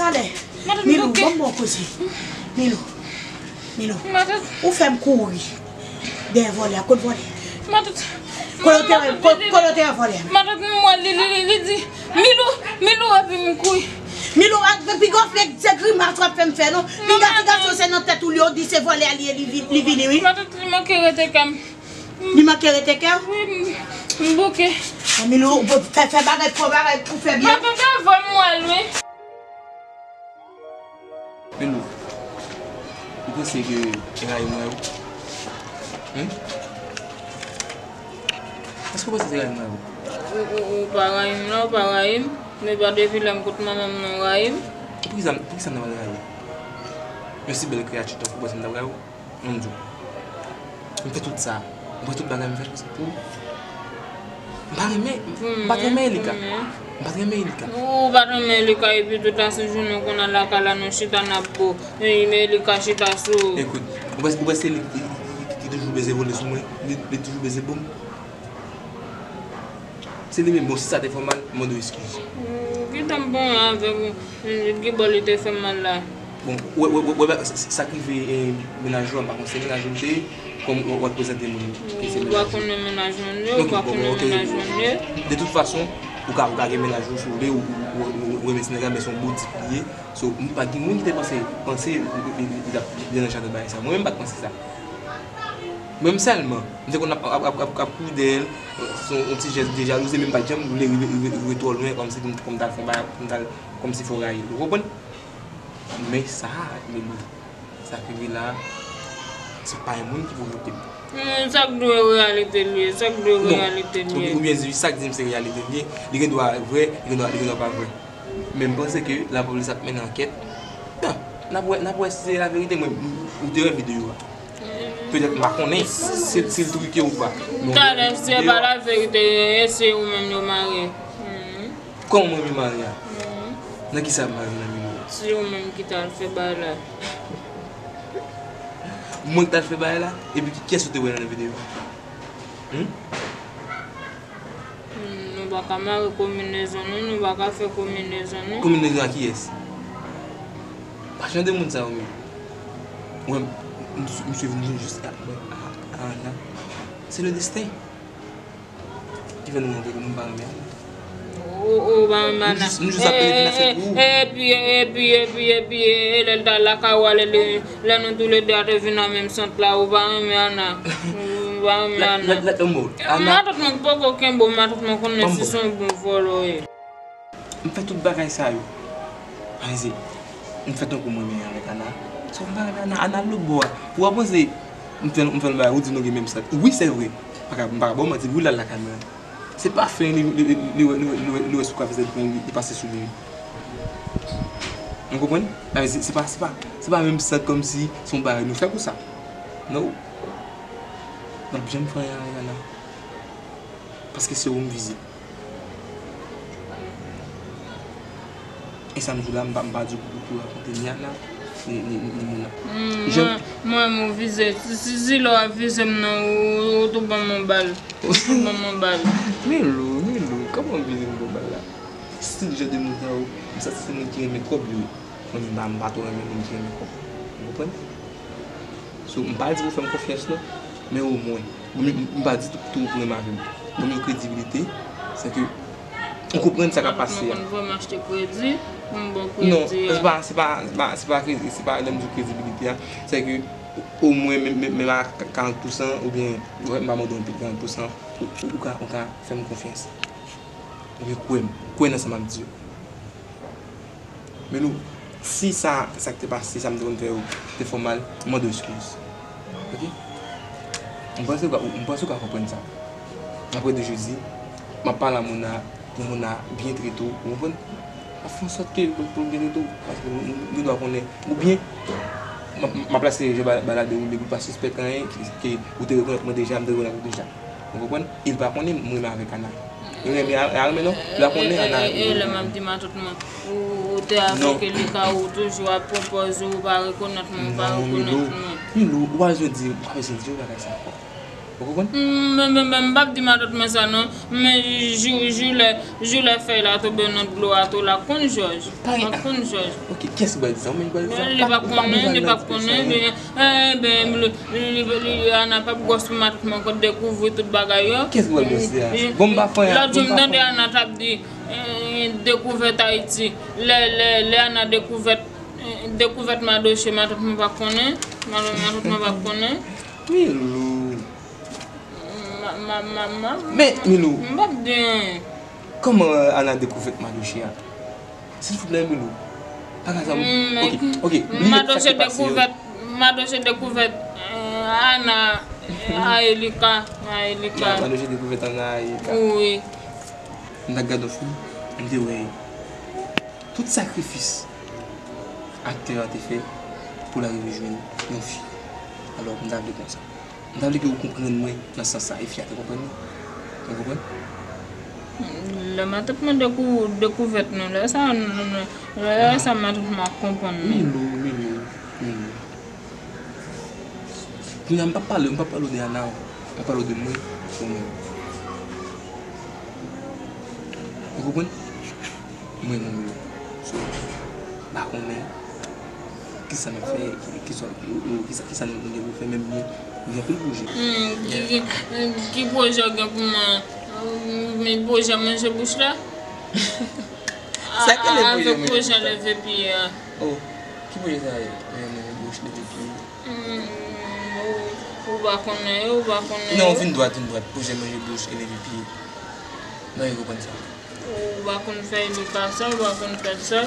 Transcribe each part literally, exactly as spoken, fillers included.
Talè. Milou, ban m bon koze. Milou. Milou. Ou fè m kouri dèyè vòlè a. Kot vòlè? Kote w te wè, ko-, kote w te wè vòlè a? Matant, m wè li, li, li, li di, "Milou, Milou," epi m kouri. Milou, ak piga w fè se grimas w ap fè m fè, non. Piga ti gason se nan tèt ou li, ou di se vòlè a li ye, li vi-, li vini, wi. Matant, li manke rete kè m. Li manke rete kè w? Wi, m, m bouke. Milou, ou fè, fè bagay, fò bagay pou fè byen. Matant, avè m wè l, wi. Milou, ou panse ke e rayi m rayi w? Hen? Èske w panse se rayi m rayi w? Ou, ou, ou pa rayi m non, ou pa rayi m. Men pa depi lè m kot manman m non w rayi m. Poukisa, poukisa m ta pral rayi w? Yon si bèl kreyati tankou w, ou panse m ta rayi w? Ann di w. M fè tout sa. M pran tout bagay m fè pou, pou. M pa renmen, m pa t renmen Elika. M pa t renmen Elika. Ou pa t renmen Elika epi tout asou jounen w konn al lakay la nou chita n ap bo. Elika chita sou. Ekout, ou panse, ou panse li, li, li, li toujou bezwen vole sou mwen? Li, li toujou bezwen bo m? Se li menm, bon, si sa te fè w mal, m mande w eskiz. Hmm, ki tan m pran avèk ou, ki bò li te fè m mal la? Bon, wè, wè, wè, wè, sa, sa k rive, eh, mennaj ou an, m pa konn se mennaj ou l te ye, kòm w, w ap prezante moun ke se mennaj ou. Ou pa konnen mennaj mwen ye, ou pa konnen mennaj mwen ye. De tout fason, ou ka, ou ka gen mennaj ou si w vle, ou, ou, ou, ou renmen ti nèg la, men se yon boudik li ye. So, m pa gen moun ki te panse, panse li, li, li, li t ap deranj avèk bagay sa. Mwen menm m pa t panse sa. Mwen menm sèlman, m te konn ap, ap, ap, ap, ap kouri dèyè l, se yon, yon ti jès de jalouzi, men m pa t janm vle rive, rive, rive twò lwen, kòmsi pou m, pou m t al fè yon bagay, pou m t al, kòmsi fè w rayi l. Ou konprann? Men sa, Milou, sa k rive la, se pa yon moun ki pwovoke m. Hmm, sa k dwe reyalite l ye, sa k dwe reyalite l ye. Non. Oubyen, oubyen di, sa k di m se reyalite l ye, li gen dwa vrè, li gen dwa, li gen dwa pa vrè. Men m panse ke lapolis ap mennen ankèt. Bon, n ap wè, n ap wè si se laverite, mwen, m, ou te wè videyo a. Petèt m pa konnen si, si l trike ou pa. Men ou te wè videyo a. Talè, si se pa laverite, e se ou menm yo mare. Hmm. Kòman mwen menm mare a? Hmm. Nan kisa m mare nan videyo a? Se ou menm ki t al fè bagay la. Mwen ki t al fè bagay la? Epi ki, kiyès ou te wè nan videyo a? Hmm? Hmm, nou pa ka mare konbinezon nou, nou pa ka fè konbinezon nou. Konbinezon ak kiyès? Pa jan de moun sa yo menm. Ou wè, m, m, misye vin jis apre a, a Ana. Se le desten ki fè nou rankontre, m pa renmen Ana. Ou, ou pa renmen Ana. M jis, m jis ap pede vin afè pou ou. Epi, epi, epi, epi, e lè l t al lakay ou a, lè, lè nou toulède a te vin nan menm sant la, ou pa renmen Ana. Ou pa renmen Ana. Let, let, let them go. Ana. Matant mwen poko kenbe w, matant mwen konnen si se yon bon vòlò w ye. M fè tout bagay sa yo. Pa egzanp, m fè tankou m renmen avèk Ana. Sòf m pa renmen Ana, Ana al lòt bò a. Ou pa panse m fè, m fè l bagay, ou di nou gen menm sant. Wi, se vre. M pa ka, m pa ka ba w manti, wi, l al lakay mwen. Se pa fen li, li, li, li wè, li wè, li wè, li wè sou kafe sa, li pran, li, li pase sou li. Ou konprann? A, se, se pa, se pa, se pa menm sant kòmsi se yon bagay nou fè pou sa. No. M p ap janm fè anyen avèk Ana. Paske se ou m vize. E sa m di w la, m pa, m pa di w pou, pou rakonte ni Ana, ni, ni, ni, ni Mona. Hmm, jan mwen, mwen, m ou vize. Si, si, si lè w ap vize m nan, ou, ou tou ban m yon bal. Ou tou ban m yon bal. Milou, Milou, kòman w vize m pou bal la? Stil jan de moun sa yo, m santi se moun ki renmen kòb yo ye. Mwen menm, m pa, m pa twò renmen moun ki renmen kòb. Ou konprann? So, m pa di pou fè m konfyans non, men omwen, m, m, m pa di tou, tou pou renmen avè m. Ban m yon kredibilite, se ke ou konprann sa k ap pase a. Mwen konn vrèman achte kredi, pou m ba w kredi a. Non, se pa, se pa, se pa, se pa kredi, se pa lè m di kredibilite a, se ke omwen, menm, menm, menm a karant pousan, oubyen, wè, m pa mande w anpil, karant pousan, ou, ou, ou ka, ou ka fè m konfyans. Oubyen kwè m, kwè nan sa m ap di yo. Milou, si sa, sa k te pase, sa m te konn fè yo, te fè w mal, m mande w eskiz. Oke? M panse w ka, m panse w ka konprann sa. Apre de jodi, m ap pale a Mona, pou Mona byen trete w, ou konprann? M ap fè an sòt ke pou, pou l byen trete w, paske m, m, m gen dwa konnen. Oubyen, m ap, m ap lase je ba, ba la dewoule, pou l pa sispèk anyen, ke, ke ou te rekonèt mwen deja, m te rekonèt ou deja. Ou konprann? E l pa konnen m renmen avèk Ana. Ou renmen a, a renmen non? L pa konnen Ana. E, e, e, lè m ap di matant mwen, ou, ou te avèk Elika, ou toujou ap pran pòz ou, ou pa rekonèt mwen, ou pa rekonèt mwen. Non, Milou, ou pa bezwen di, ou pa bezwen di yo bagay sa ankò. Ou konprann? Men, men, men, m p ap di matant mwen sa non. Men jou, jou lè, jou lè fèy la tonbe nan dlo a tou la, konn Jòj. Mwen konn Jòj. Ok, kiyès ki pral di sa? Ou menm ki pral di sa? Li p ap konnen, li p ap konnen. Ebyen, li, li, li, Ana p ap gwòs pou matant mwen ankò dekouvri tout bagay yo. Kiyès ki pral gwòs li a? Bon, m pa fè anyen. Lòt jou m tande Ana t ap di, eh, dekouvèt Ayiti. Lè, lè, lè Ana dekouvèt, eh, dekouvèt Madoche, matant mwen pa konnen. Matant mwen pa konnen. Milou. Ma, ma, ma, ma, Men, Milou, m p ap di anyen. Kòman Ana dekouvèt Madoche a? Silvouplè, Milou. Pa ka sa. Ok, ok. Bliye sa ki pase yo. Madoche dekouvèt, Madoche dekouvèt, eh, Ana, eh, Aelika, Aelika. Madoche dekouvèt Ana, Aelika. Wi. M ta gade yon fim, m te wè tout sakrifis aktè a te fè pou l arive jwenn yon fi. Alò, m ta vle konn sa. M ta vle ke ou konprann mwen nan sans sa, e fi a te konprann mwen. Ou konprann? Lè matant mwen dekou-, dekouvèt nou, lè sa, lè sa matant mwen ap konprann nou. Milou, Milou, Milou. Kounye a, m p ap pale, m p ap pale w de Ana, m ap pale w de mwen, mwen menm. Ou konprann? Mwen, mwen menm. So, m pa konnen kisa n ap fè, ki, kisa, ou, ou, kisa, kisa nou, nou gen pou fè, men m gen, m gen anpil pwojè. Hmm, ki, ki, ki pwojè w gen pou mwen? Hmm, men pwojè manje bouch la? Sa ki rele pwojè manje bouch la? Avèk pwojè leve pye a. Oh, ki pwojè sa ye? Pwojè manje bouch, leve pye. Hmm, ou, ou pa konnen yo, ou pa konnen yo. Non, vin dwat, vin dwat. Pwojè manje bouch e leve pye. Non, yo konprann sa. Ou pa konn fè edikasyon, ou pa konn fè sa.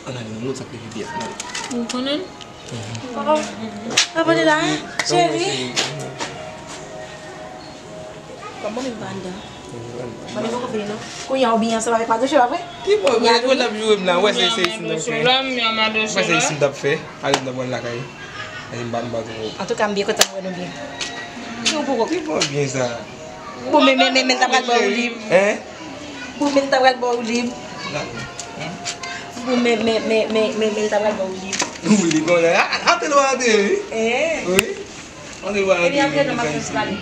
Ann ale nan lòt sa k leve pye a, ann ale. Ou konnen? Papa, papa te la, hein, cheri? Kòman menm pa anndan? Mwen menm poko fini non. Kounye a ou byen ansanm avèk Madoche, pa vre? Ki bò, men jwèt l ap joure m la, ou wè se, se isit m t ap fè. Ou wè se isit m t ap fè. Ale m t ap pral lakay. Ale m pa, m pa twò. Antouka, m byen kontan m wè nou byen. Ki ou poko? Ki bò byen sa? Bon, men, men, men, men l ta pral ba ou li. Hein? Bon, men l ta pral ba ou li. Bon, men, men, men, men, men, men l ta pral ba ou li. Ou li konnen. A, a, antre nou antre, wi. Eh. Wi. Antre nou antre, wi. Ebyen, antre non, m ap fè ti pale.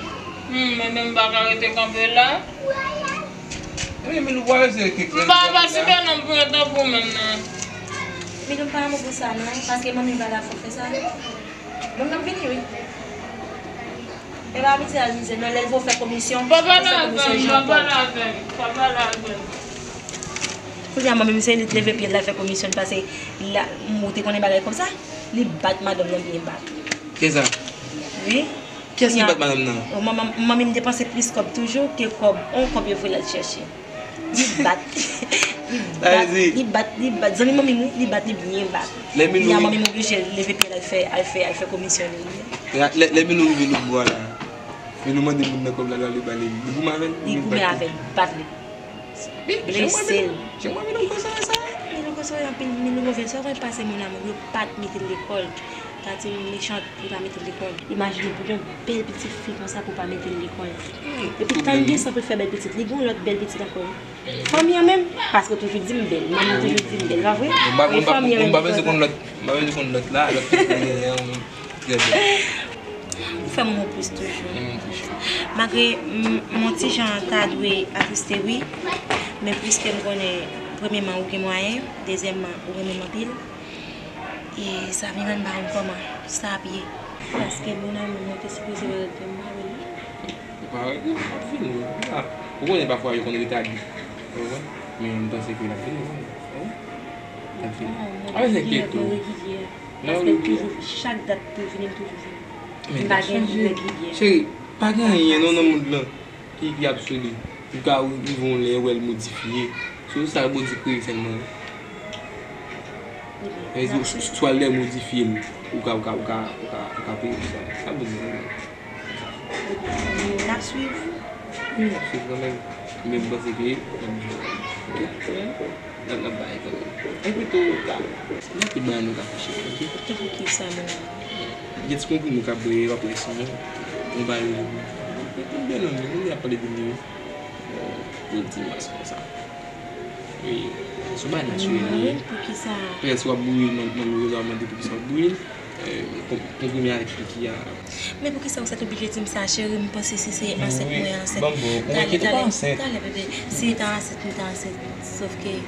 Hmm, men, men m pa ka rete kanpe la. Ebyen, men nou pral rete kèk lè. M pa, pa sipè non, pou yo tanpou menm non. Men nou pa anmo pou sa non, paske manmi pa la fò fè sa. Bon, n ap vini, wi. E pa abitye al mize non, lè l vo fè komisyon, pa pale avè m, pa pale avè m, pa pale avè m. Kounye a, mwen menm se li t leve pye l al fè komisyon, paske la, ou te konnen bagay kòb sa, li bat madanm nan byen bat. Kisa? Wi. Kiyès ki bat madanm nan? O, manman, manmi m depanse plis kòb toujou ke kòb, on kòb yo voye l al chèche. Li bat. Li bat, li bat, li bat. Zanmi manmi m, wi, li bat, li byen bat. Kounye a manmi m oblije leve pye l al fè, al fè, al fè komisyon li, wi. Lè, lè Milou rive lòt bò a la, Milou mande moun nan kòb la, l ale ba li. Li goumen avè l? Li goumen avè l, bat li. Blese l. Milou koze sa. Milou koze anpil, Milou move. Sa w konn pase moun la, yo pa t mete l lekòl. Tati mechant, li pa mete l lekòl. Imajine pou yon bèl pitit fi konsa pou pa mete l lekòl. Epi tan l gen san pou l fè bèl pitit, li gen yon lòt bèl pitit ankò wi. Fanmi an menm, paske w toujou di m bèl, manmi toujou di m bèl, pa vre? Wi, fanmi an menm. M pa bezwen konn lòt, m pa bezwen konn lòt la, lòt pitit mwen genyen an, trè bèl. Ou fè m wont plis toujou. Malgre m, m on ti jan ta dwe atriste wi, men pliske m konnen premyeman ou gen mwayen, dezyèmman ou renmen m anpil. E sa vin rann m pa konn kòman sa ap ye. Paske mon amour mwen te sipoze wè l, m pa wè l non. Ou pa wè l, l ap vini. Ou konnen pafwa yo konn retade. Ou konprann? Men m panse ke l ap vini, wi. L ap vini. Apa se kèt ou. Paske l toujou, chak dat pou l vini, l toujou vini. M pa gen regilyè. Cheri, pa gen anyen non nan mond lan ki, ki absoli. Ou ka rive yon lè wè l modifye. Se sa Bondye kreye sèlman. Sa vle di, swa lè modifye l, ou ka, ou ka, ou ka, ou ka, ou ka peye pou sa. Sa Bondye kreye. N ap swiv. Wi, n ap swiv kanmenm. Men m panse ke n ap jwe. N ap, n ap bay kanmenm. Epi tou, ta, gen anpil bagay nou ka fè, cheri, oke? Tankou kisa, mon amour? Gen ti konprime w ka bwè, w ap wè san, w bay yo. Epi byen non, men, kounye a pale de li, wi. Bon, yon ti mas konsa. Wi, se yon bagay natirèl li ye. Poukisa? Petèt si w ap bouyi l, nan, nan lou yo, w a mande poukisa w ap bouyi l. Konprime avèk Kiki a. Men poukisa ou sot oblije di m sa, cheri? M panse si se ansent mwen ansent. Talè, talè, talè, bebe. Si ta ansent, m ta ansent. Sòf ke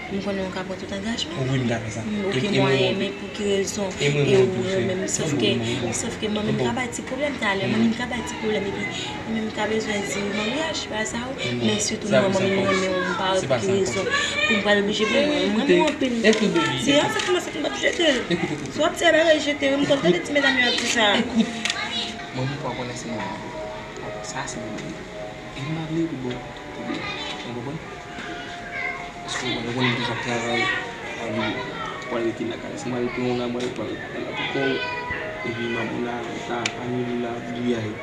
m konnen ou ka pran tout angajman. Wi, m ta fè sa. Oke, mwen, men pou ki rezon? E ou menm, sòf ke, sòf ke manmi m ka bay ti pwoblèm talè. Manmi m ka bay ti pwoblèm epi li menm ka bezwen di maryaj, pa sa ou. Men sitou mwen, manmi m renmen w, m pa wè pou ki rezon pou m pral oblije pou mwen. M renmen w anpil. Se ansent mwen ansent, m p ap jete l. Si w ap di bagay jete, m konn tande ti medam yo ap di sa. Manmi pa konnen se manmi. Sa se manmi. E m pa vle pou bon. Ou konprann? Paske ou konnen, ou konnen m toujou ap travay. Alò, pou al rete lakay. Si m al pran yon la, mwen pral pran la pou kò w. Epi manman la, ta, pa ni la, griyaye.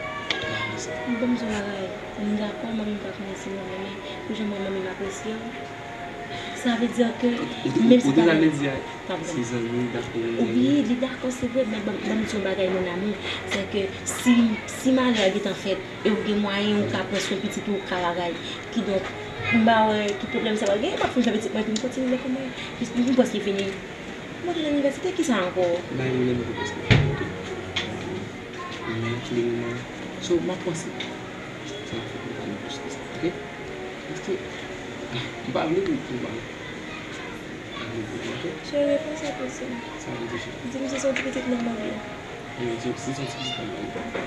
M ban m di w bagay. M dakò, manmi m pa konnen se manmi, men pou jan mwen, manmi m apresye w. Sa vle di ke menm si ou te pral di a, se zanmi, dakò, ou bliye, li dakò, se vre, men ban m di w yon bagay, mon amour, se ke si, si maryaj gentan fèt, e ou gen mwayen, ou ka pran swen pitit ou, ou ka bagay. Kidonk, m pa wè ki pwoblèm sa pral genyen, m ap fin fè pitit mwen, epi m kontinye lekòl mwen. M prèske fini. M antre nan inivèsite, ki sa ankò? Nan inivèsite prèske fini, ok. Men, pou le moman, so, m ap panse. Sa m fè pou m pa gen plis ke sa, ok? Paske, m pa vle pou, pou mal. M pa vle pou mal, ok? Cheri, panse pou sa. Sa vle di, cheri? Di m si se yon ti pitit nòmal ou ye. Wi, se, se yon ti pitit nòmal.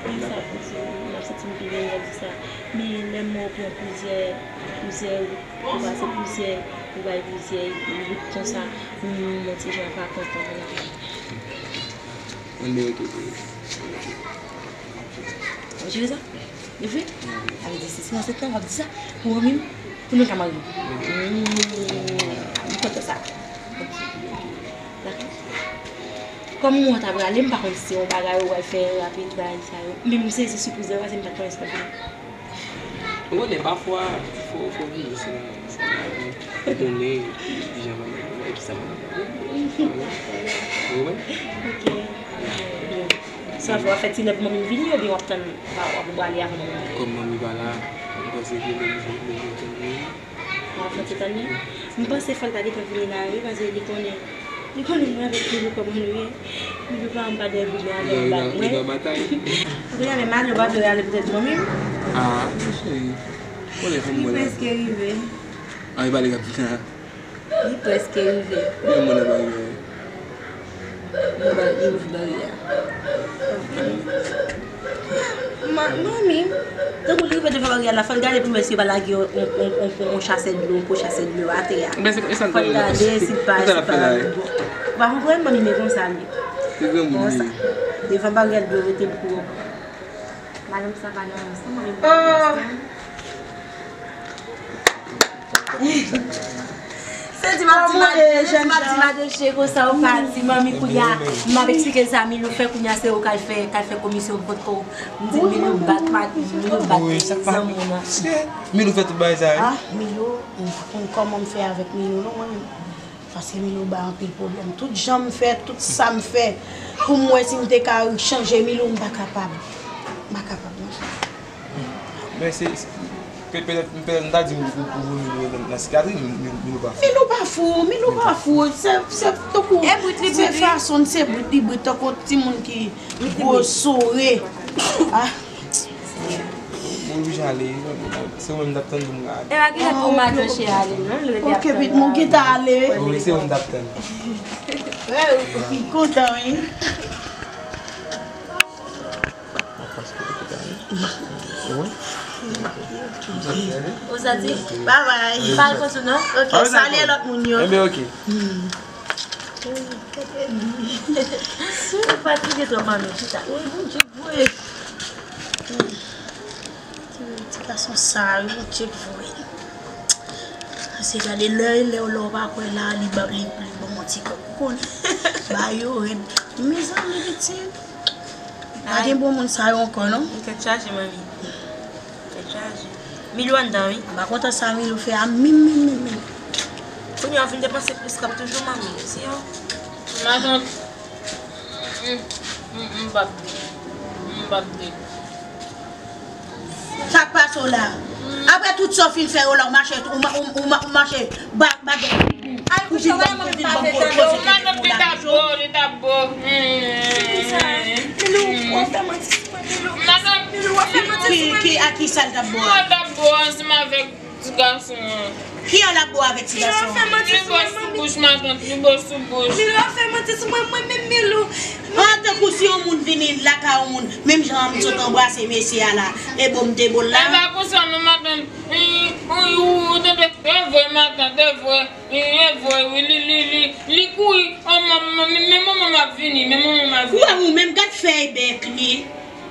Men sa, m ap santi m pi byen lè w di sa. Men lè m wè w pran plizyè, plizyè wout, ou pase plizyè, ou bay plizyè wout konsa, m, m yon ti jan pa kontan, mon amour. Anben, ok, cheri. Ou jere sa? Li vre? Sa vle di, si, si nan sèt tan, w ap di sa pou manmi m, pou nou ka marye. M kontan sa. Ok. Dakò. Kòm mwen ta prale, m pa konn si se yon bagay ou pral fè rapid, bagay sa yo. Men m sezi sipriz la, paske m pa t konnen sa t ap vini. Ou konnen, pafwa, fò, fò vini, se, se, ou konnen, jan manman, epi sa manman. Ou konprann? Ok. Sa fè w ap fè ti lè pou manmi m vini oubyen w ap tann, w ap, w ap prale avan manmi m vini? Kòm manmi pa la, m panse ke lè m vini, lè m vini. W ap fè ti tann li? M panse fò l ta gentan vini la wi, paske li konnen, li konnen mwen avèk Milou kòman nou ye. Milou pa anba dèyè bout mwen avè yon bak mwen. Kounye a menm ale, w pa vle ale poutèt manmi m? Ah, cheri. Konnen fanm mwen la. Li prèske rive. Ah, li pale kap di sa. Li prèske rive. Mwen, mwen nan baryè. Mwen ba, li ouvri baryè a. Ma, manmi, tankou li rive devan baryè a la, fò l gade pou l wè si yo pa lage yon, yon, yon, yon, yon chasè dlo, yon po chasè dlo atè a. Fò l gade si l pa, si l pa. Ou pa konprann, manmi, men konsa l ye. Konsa. Devan baryè dlo rete pou ou. Madanm sa pa nan ansanm, manmi. Se di m ap di madanm, se di m ap di madanm cheri konsa ou ka di manmi kounye a, m ap eksplike l sa Milou fè kounye a se ou k al fè, k al fè komisyon kont kò w. M di Milou bat, Milou bat zanmi w nan. Milou fè tout bagay sa wi. Ah, Milou, m pa konn kòman m fè avèk Milou non mwen menm. Paske Milou bay anpil pwoblèm. Tout jan m fè, tout sa m fè pou m wè si m te ka chanje Milou, m pa kapab. M pa kapab non. Men se, se, pe-, petèt, petèt m ta di ou, ou, ou voye Milou nan, nan sikatri, men Milou, Milou pa fou. Milou pa fou, Milou pa fou. Se, se tankou, se fason, se brit li brit, tankou timoun ki gwo sore. Ah. Mwen oblije ale, se ou menm m t ap tann pou m ka ale. E pa genlè pou madanm cheri ale non, li rete ap tann. Ok, pitit mwen gentan ale. Wi, se ou m t ap tann. Wè, m kontan wi. Ou santi? Bye bye. Pa al kontou non. Ok, salye lòt moun yo. Enben ok. Ou fatige twòp manmi, chita. Wi, Bondye. Wi. Ti, ti gason sa, wi, Bondye voye. Se gade lè, lè, lè w pa kwè la, li ba, li, li ban w ti kòb. Ou konnen. Ba yo rèd. Mezanmi, pitit. Pa gen bon moun sa yo ankò, non? Li tèt chaje, manmi. Tèt chaje. Milou anndan, wi. M pa kontan sa Milou fè a, mim, mim, mim, mim. Kounye a w vin depanse plis kòb toujou, manmi. Si yo. Matant. Mm, mm, mm, m p ap di. M p ap di. Sa k pase w la? Apre tout sa w fin fè yo la, w mache, ou ma-, ou, ou ma-, ou mache ba-, bagay. Ay, kouche w, manmi, m pa fè sa, non. Matant, li t ap bo, li t ap bo. Mm. Kisa l t ap bo a? Mwen t ap bo ansanm avèk ti gason an. Ki an l ap bo avèk ti gason an? Li bo sou bouch matant, li bo sou bouch. Milou ap fè manti sou mwen, mwen menm Milou. An tankou si yon moun vini lakay yon moun, menm jan an m sot anbrase mesye a la, e bo m te bo l la. E pa konsa non matant. Ou tande, e vre matant, e vre. E vre wi, li, li, li, li kouri. Men manman m ap vini, men manman m ap vini. Ou wè ou menm, gad fèy bèk li.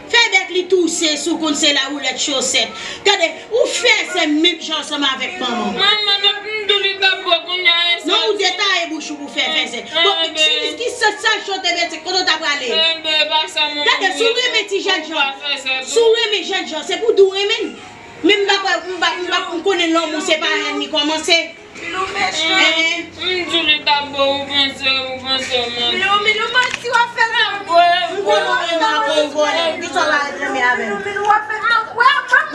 Fèy bèk li touse sou konn se la woulèt chosèt. Gade, ou fèzè menm jan ansanm avèk manman w. Manman, m di w li t ap bo kounye a. Non, ou detaye bouch ou pou fè fèzè. Bon, ki, ki sa, sa chote bèzè, kote w ta prale? Gade, si w renmen ti jènjan, si w renmen jènjan, se pou di w renmen l. Men m pa kwè, m pa, m pa, m konnen lanmou se pa jèn li kòmanse. Milou mechan. M di w li t ap bo, ou panse, ou panse, man. Milou, Milou manti w ap fè la. M konnen w renmen ankò yon vòlè. Ki sa w pa ret renmen avè l? Milou, Milou w ap fè.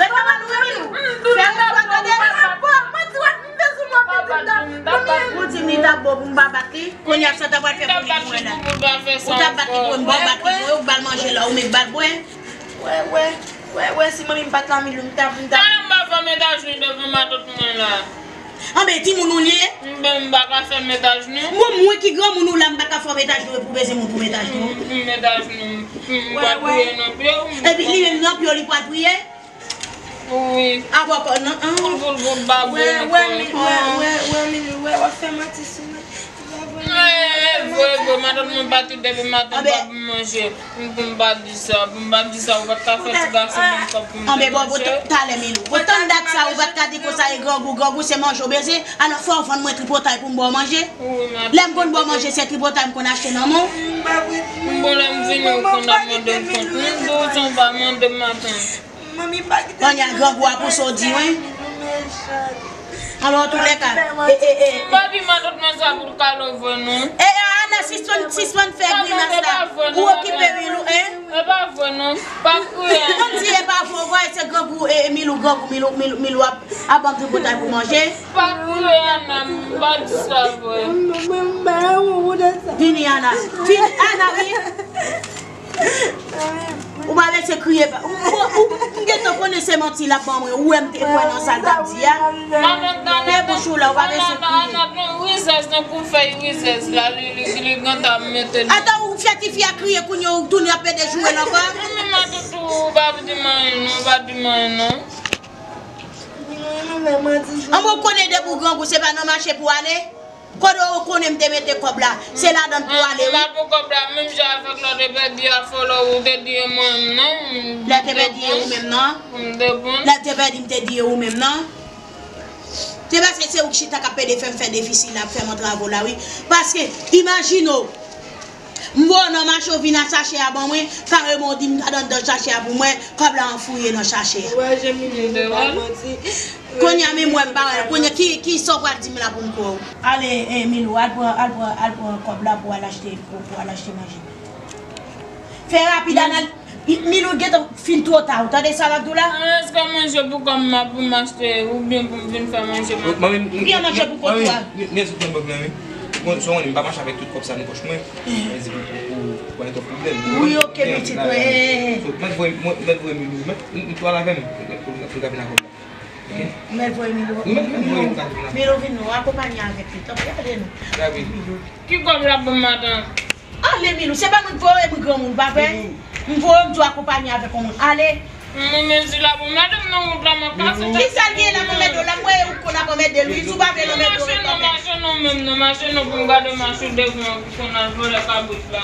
Ret anba nou wi, Milou. Fè yon fwa tande. Manti w ap fè sou mwen pitit la. Ou di m li t ap bo pou m pa bat li. Kounye a sa w ta pral fè pou li pou wè la. Ou ta bat li pou m, ba w bat li pou ou ba l manje la, ou met ba l bwè. Wè, wè, wè, wè, si manmi m pa t la, Milou, m t ap, m t ap. Talè m pa fè metaj nou devan matant mwen la. Anben, timoun ou li ye? Bon, m pa ka fè metaj nou. Bon, mwen ki granmoun ou la, m pa ka fè metaj nou, e pou bezwen moun pou metaj nou. Pou metaj nou, m pa priye nan pye w. Epi li menm nan pye w, li pral priye? Wi. Avè w kò nan an. Pou, pou, pou, ba, wè, wè, wè, wè, wè, Milou, wè, w ap fè manti sou mwen. E vre, vre, matant mwen pati depi maten pa pou manje. Pou m pa di sa, pou m pa di sa, ou pa t ka fè ti gason mwen kòb pou m te manje. Anben bon, bon, talè Milou. Bon, tann dat sa, ou pa t ka di konsa e grangou, grangou se manje w bezwen. Alò, fò w vann mwen tripotay pou m ba w manje. Wi, matant. Lè m konn ba w manje, se tripotay m konn achte nan men w. Bon, lè m vini, ou konn ap mande m kont. M di w, sa w pa mande m matant. Manmi pa kite. Kounye a grangou a pouse w di wi. Alò, antoulèka, e, e, e. M pa di matant mwen sa pou l kale w vre non. E, e, Ana, sispann, sispann fè grimas la. Ou okipe Milou, en? E pa vre non. Pa kriye. Kòmsi e pa vre, w wè se grangou, e, e, Milou, grangou, Milou, Milou, Milou ap, ap ban m tripotay pou manje. Pa kriye, Ana, m pa di sa vre. Vini, Ana. Vini, Ana, wi. Ou pa lese kriye pa. Ou, ou, ou, m gentan konnen se manti l ap ban mwen. Ou wè m te kwè nan sa l t ap di a. Fè bouch ou la, ou pa lese kriye. Rizèz nan kou fèy rizèz la, li, li, li gentan mete. Ata ou fè tifi a kriye kounye a, ou tounen ap pede joure l ankò. Men matant ou pa di m anyen non, ou pa di m anyen non. An bon, ou konnen depi w grangou, se pa nan mache pou w ale? Kote w konnen m te mete kòb la? Se ladan l pou ale, wi. L pou kòb la, menm jan avèk lè w te pèdi a, fò lè w te di e mwen menm non. Lè te pèdi e ou menm non? M te bon. Lè te pèdi, m te di e ou menm non? Se paske se ou k chita k ap pede fè m fè defisil la, ap fè m antrave w la, wi. Paske, imajine w, m voye w nan mache, w vin ak sachè a ban mwen, kareman w di m gad anndan sachè a pou mwen, kòb la anfouye nan sachè a. Ou wè jan Milou pa manti. Kounye a menm wè m pa wè l. Kounye a ki, ki sa w pral di m la pou m kwè w? Ale, e, Milou, al pran, al pran, al pran kòb la pou al achte, pou, pou al achte manje. Fè rapid, Ana. Milou gentan fin twò ta. Ou tande sa l ap di w la? Èske manje pou kò m ap pou m achte oubyen pou m vin fè manje maten? Oubyen manje pou kò w a? Manmi, mèsi pou kòb la, wi. Bon, sa w konnen, m pa mache avèk tout kòb sa nan pòch mwen. Mwen di pou, pou, pou pa gen twòp pwoblèm. Wi, oke, pitit mwen. So, mèt voye, mwen, mèt voye Milou, mèt, m, m pral avè m, pou, pou, pou l ka vin ak kòb la. Oke? Mèt voye Milou. Wi, mèt, mèt voye Milou. Milou vin non, akonpanye avèk li. Tanpri, ale non. Milou. Ki kòb l ap ban m maten? Ale, Milou, se pa mwen k voye, mwen granmoun, pa vre? M voye, m di w akonpanye avèk yon moun. Ale. Mwen menm si l ap ban maten nan wout la, mwen kase tèt. Kisa l gen l ap anmède w la? M wè ou konn ap anmède l, wi. Si w pa vle l anmède w, ret pa fè. Mache non, mache non, menm non, mache non, pou m gade mache devan ki konn al vòlè kabrit la.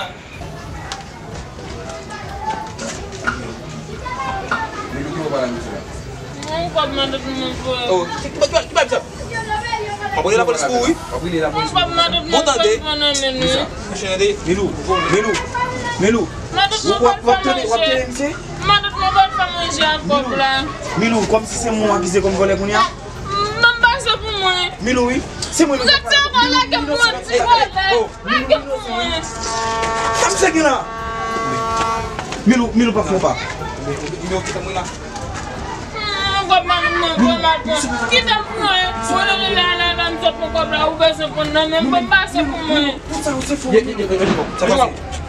Milou, ki bò w pral la, mesye la? Mwen, ou p ap mande pou mwen, frè. Oh, ki, ki, ki, ki bagay sa? M ap rele lapolis pou ou, wi. M ap rele lapolis pou ou. Mwen, ou p ap mande pou mwen, frè, mwen nan men nou. Milou, Milou, Milou. Mande pou mwen, w ap, w ap tande, w ap tande, misye? Mande pou mwen, fè manje ak kòb la. Milou, kòmsi se mwen w akize kòm vòlè kounye a? Mwen, m pase pou mwen. Milou, wi. Se mwen, Milou. Gad sa, vòlè, gen mwen, ti vòlè. Oh. Lage pou mwen. Sa misye gen la? Milou, Milou pa fè w pa. Kòb la, mwen, mwen, mwen. Kite m pran. Mwen, la, la, la, m sot pran kòb la, ou bezwen pran nan men m, bon, pase pou mwen. Sa pase.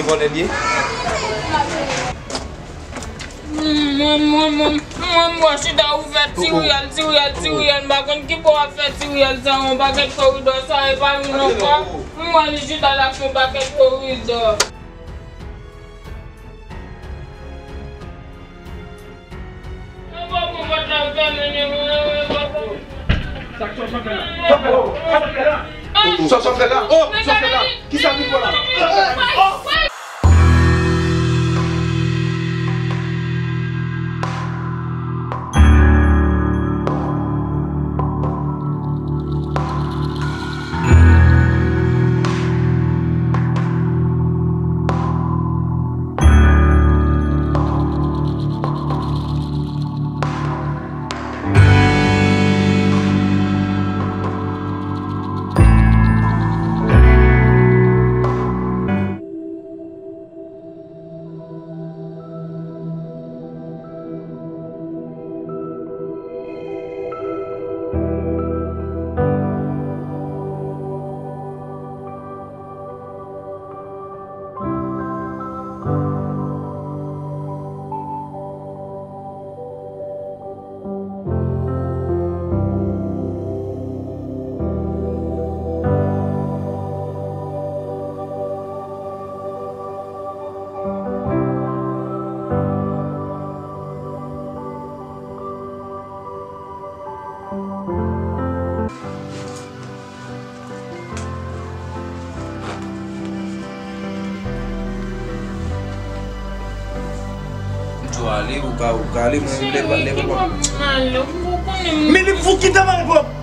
de vòlè l ye. Mwen, mwen, mwen, mwen, mwen, chita ou fè ti riyèl, ti riyèl, ti riyèl. M pa konn ki bò w ap fè ti riyèl sa, yon pakèt koridò sa, e pa nou non, kwa. Mwen, li chita la fè yon pakèt koridò. Sa k sòsò fè la? Sòsò fè la? Sòsò fè la? Kisa ki fè la? Ou ale, ou ka, ou ka ale, mwen lè pa, lè pa. Men li fou kite m al pran.